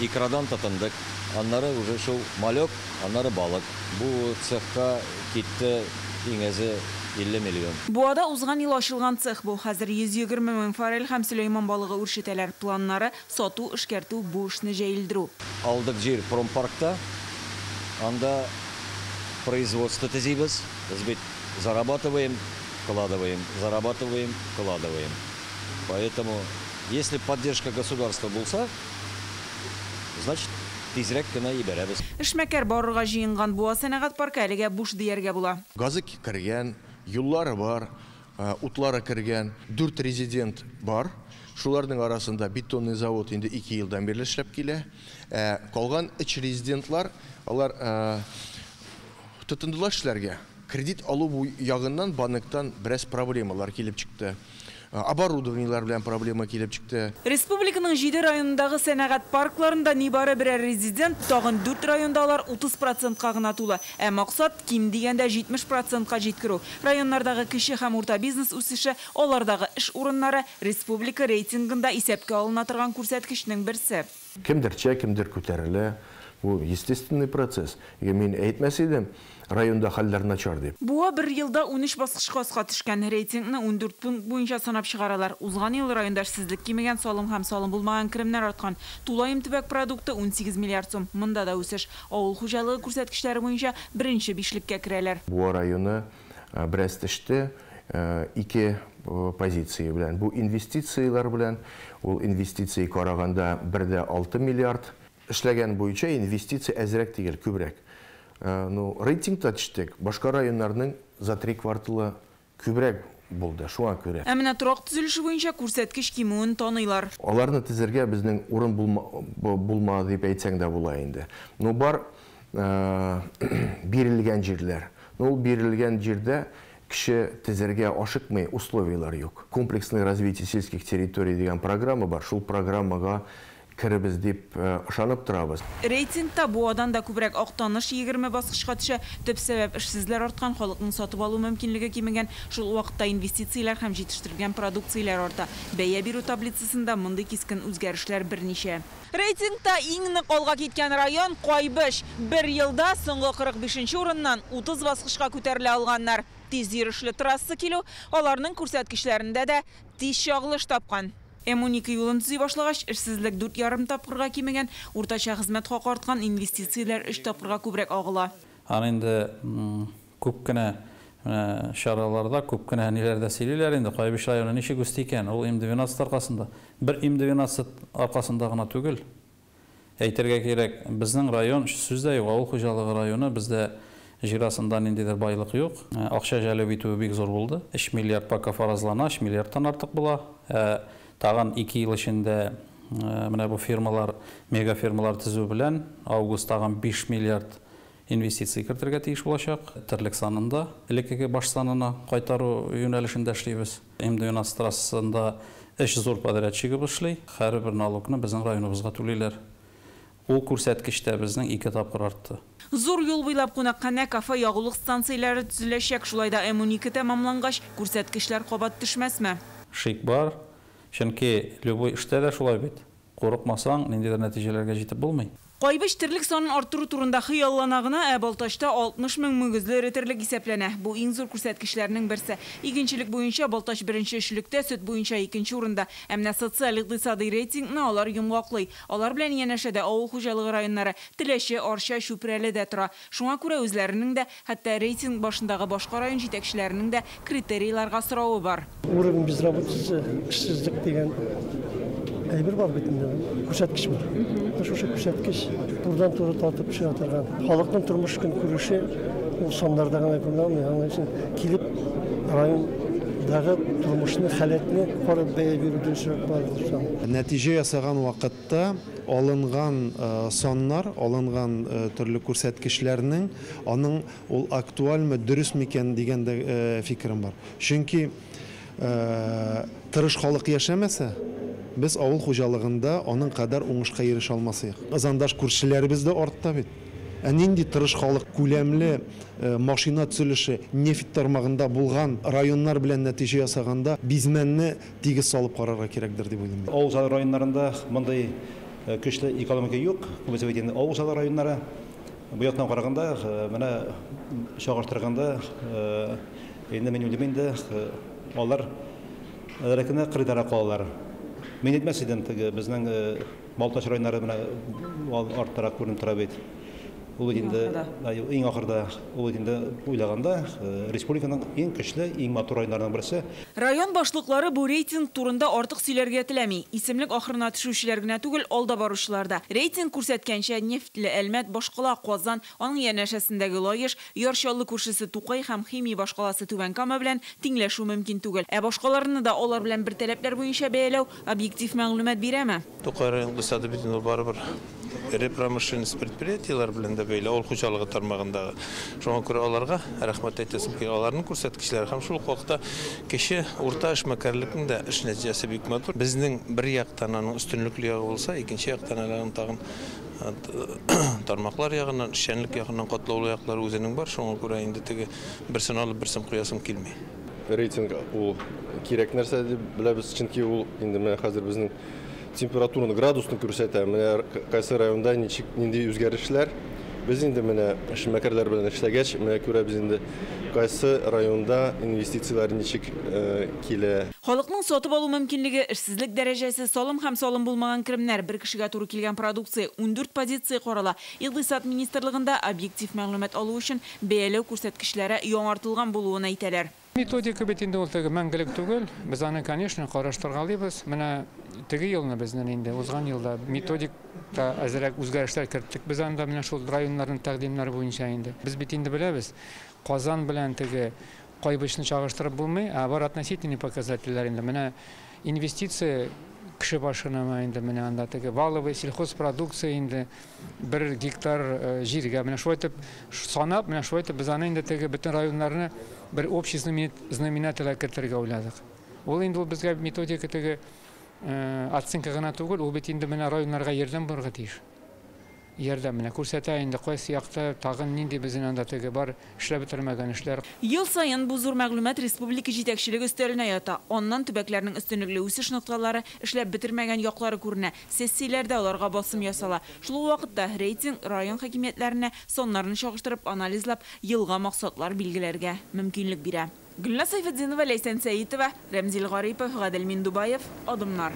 Икрадан тотындык. Аннары уже шул малек, аннары балык. Бу цехка китте иң әзе 50 миллион. Буада узган ел ачылган цех бу. Хәзер 120 мең форель һәм сөләйман балыгы үрчетәләр. Планнары сату, эшкәртү, бу эшне җәелдерү. Алдык җир промпаркта. Анда производство төзибез. Без бит зарабатываем, вкладываем, зарабатываем, вкладываем. Поэтому, если поддержка государства булса, значит, тизрәк кенә җибәрәбез. Эшмәкәр барырга җыенган Буа сәнәгать паркы әлегә буш дияргә була. Газы кергән, юллары бар, утлары кергән, 4 резидент бар. Шуларның арасында бетонный завод инде 2 елдан бирле эшләп килә. Калган 3 резидентлар, алар тотындылар эшләргә. Кредит алу ягыннан банктан бераз проблемалар килеп чыкты. Оборудованиелар белән проблема килеп чыкты. Республиканың 7 районындагы сәнәгать паркларында нибары берәр резидент, тагын 4 районда алар 30%-ка гына тулы. Ә максат ким дигәндә 70%-ка җиткерү. Районнардагы кече һәм урта бизнес үсеше, алардагы эш урыннары республика рейтингында исәпкә алына торган күрсәткечнең берсе. Кемдер чә, кемдер күтәрелә. Бу естественный процесс. Мин әйтмәс идем, районда хәлләр начар дип. Буа бер елда 13 баскычка аска төшкән. Рейтингны 14 пункт буенча санап чыгаралар. Узган ел районда эшсезлек кимегән, салым һәм салым булмаган керемнәр арткан. Тулаем төбәк продукты 18 миллиард сум. Монда да үсеш. Авыл хуҗалыгы күрсәткечләре буенча беренче бишлеккә керәләр. Буа районы бераз төште, 2 позиция белән. Бу инвестицияләр белән, ул инвестиция караганда 1,6 миллиард. Эшләгән буенча инвестиция әзрәк түгел, күбрәк. Ну, рейтингта төштек, башка районнарның за 3 кварталы күбрәк булды, шуңа күрә. Ә менә торак төзелеше буенча күрсәткеч кимүен таныйлар. Аларны төзергә безнең урын булмады дип әйтсәң дә була инде. Ну, бар бирелгән җирләр. Ну, ул бирелгән җирдә кеше төзергә ашыкмый, условияләр юк. Комплексное развитие сельских территорий дигән программа бар. Шул программага керебез дип ышанып торабыз. Рейтингта Буадан да күбрәк Актаныш 20 баскычка төшә. Төп сәбәп эшсезләр арткан, халыкның сатып алу мөмкинлеге кимегән. Шул вакытта инвестицияләр һәм җитештерелгән продукцияләр арта. Бәя бирү таблицасында мондый кискен үзгәрешләр берничә. Рейтингта иң нык алга киткән район Кайбыч. Бер елда соңгы 45 урыннан 30 баскычка күтәрелә алганнар. Тиз йөрешле трасса килү аларның күрсәткечләрендә дә тиз чагылыш тапкан. М12 юлын төзи башлагач, эшсезлек 4,5 тапкырга кимегән, уртача хезмәт хакы арткан, инвестицияләр 3 тапкырга күбрәк агыла. Аны инде күп кенә чараларда, күп кенә ниләрдә сөйлиләр инде, Кайбыч районы ничек үсте икән, ул М12 аркасында. Бер М12 аркасында гына түгел. Әйтергә кирәк, безнең район, сүз дә юк, авыл хуҗалыгы районы, бездә җир астында ниндидер байлык юк. Акча җәлеп итүе бик зур булды. 3 миллиард пока фаразлана, 3 миллиардтан артык була. Тагын 2 ел эчендә менә бу фирмалар, мега фирмалар төзү белән август тагын 5 миллиард инвестиция кертергә тиеш булачак. Терлек санында элеккеге баш санына кайтару юнәлешендә эшлибез. М12 трассасында 3 зур подрядчигыбыз эшли. Һәрбер налогны безнең районыбызга түлиләр. Ул күрсәткеч тә безнең 2 тапкыр артты. Зур юл буйлап кунакханә, кафе, ягулык станцияләре төзеләчәк. Шулай да М12 тәмамлангач, күрсәткечләр кабат төшмәсме? Шик бар. Чөнки любой эштә дә шулай бит. Курыкмасаң, ниндидер нәтиҗәләргә җитеп булмый. Кайбыч терлек санын арттыру турында хыяллана гына, ә Балтачта 60 мең мөгезле эре терлек исәпләнә. Бу иң зур күрсәткечләрнең берсе. Игенчелек буенча Балтач беренче өчлектә, сөт буенча икенче урында. Ә менә социаль-икътисади рейтингны алар йомгаклый. Алар белән янәшәдә авыл хуҗалыгы районнары Теләче, Арча, Чүпрәле дә тора. Шуңа күрә үзләренең дә, хәтта рейтинг башындагы башка район җитәкчеләренең дә критерийларга соравы бар. Уровень безработицы, эшсезлек дигән әйбер бар бит инде, күрсәткеч бар. Шушы күрсәткеч турыдан-туры тартып төшә торган. Халыкның тормыш көнкүреше ул саннарда гына күренә алмый. Аның өчен килеп райондагы тормышны, халәтне карап бәя бирү дөресрәк бар дип саныйм. Нәтиҗә ясаган вакытта алынган саннар, алынган төрле күрсәткечләрнең аның ул актуальме, дөрес микән дигән дә фикерем бар. Чөнки тырыш халык яшәмәсә, без авыл хуҗалыгында аның кадәр уңышка ирешә алмасыйк. Ызандаш күршеләребез дә артта бит. Ә нинди тырыш халык күләмле машина төзелеше, нефть тармагында булган районнар белән нәтиҗә ясаганда бизмәнне тигез салып карарга кирәкдер дип уйлыйм. Авыл районнарында мондый көчле экономика юк, күбесе бит инде авыл хуҗалыгы районнары. Бу яктан караганда, менә чагыштырганда, инде мин уйлыйм инде, алар әзрәк кенә кырыйдарак калалар. Мин әйтмәс идем, теге безнең Балтач районнары менә арттарак күренеп тора бит. Ул инде иң ахырда, ул инде уйлаганда республиканың иң көчле, иң матур районнарының берсе. Район башлыклары бу рейтинг турында артык сөйләргә теләми. Исемлек ахырына төшүчеләр генә түгел, алда баручылар да. Рейтинг күрсәткәнчә, Нефтьле Әлмәт, башкала Казан, аның янәшәсендәге Лаеш, Яр Чаллы күршесе Тукай һәм химия башкаласы Түбән Кама белән тиңләшү мөмкин түгел. Ә башкаларны да алар белән бер таләпләр буенча бәяләү объектив мәгълүмат бирәме? Тукай район икътисады бит инде барыбер эре промышленность предприятиеләр белән дә бәйле, авыл хуҗалыгы тармагындагы. Шуңа күрә аларга рәхмәт әйтәсем килә. Аларның күрсәткечләре һәм шул ук вакытта кече, урта эшмәкәрлекнең дә эш нәтиҗәсе бик матур. Безнең бер яктан аның өстенлекле ягы булса, икенче яктан әле аның тагын тармаклар ягыннан, эшчәнлек ягыннан катлаулы яклары үзенең бар. Шуңа күрә инде теге берсен алып, берсен куясым килми. Рейтинг ул кирәк нәрсә дип беләбез, чөнки ул инде менә хәзер безнең температураны, градусны күрсәтә. Менә кайсы районда ничек, нинди үзгәрешләр. Без инде менә эшмәкәрләр белән эшләгәч, менә күрәбез инде кайсы районда инвестицияләр ничек килә. Халыкның сатып алу мөмкинлеге, эшсезлек дәрәҗәсе, салым һәм салым булмаган керемнәр, бер кешегә туры килгән продукция, 14 позиция карала. Икътисад министрлыгында объектив мәгълүмат алу өчен бәяләү күрсәткечләре яңартылган булуын әйтәләр. Методика бит инде ул теге мәңгелек түгел. Без аны, конечно, караштыргалыйбыз. Менә теге елны безнең инде узган елда методикта әзрәк үзгәрешләр керттек. Без анда менә шул районнарның тәкъдимнәре буенча инде. Без бит инде беләбез, Казан белән теге Кайбычны чагыштырып булмый, ә бар относительный показательләр инде. Менә инвестиция кеше башына инде менә анда теге валовый сельхозпродукция инде бер гектар җиргә менә шулай итеп санап, менә шулай итеп без аны инде теге бөтен районнарны бер общий знаменательгә кертергә уйладык. Ул инде ул безгә методика теге оценка гына түгел, ул бит инде менә районнарга ярдәм булырга тиеш. Ярдәм менә күрсәтә инде кайсы якта тагын нинди безнең анда теге бар эшләп бетермәгән эшләр. Ел саен бу зур мәгълүмат республика җитәкчелеге өстәленә ята. Аннан төбәкләрнең өстенлекле үсеш нокталары, эшләп бетермәгән яклары күренә. Сессияләрдә аларга басым ясала. Шул ук вакытта рейтинг район хакимиятләренә саннарны чагыштырып, анализлап, елга максатлар билгеләргә мөмкинлек бирә. Гөлназ Сайфетдинова, Ләйсән Сәитова, Рәмзил Гарипов, Гадел Миндубаев, Адымнар.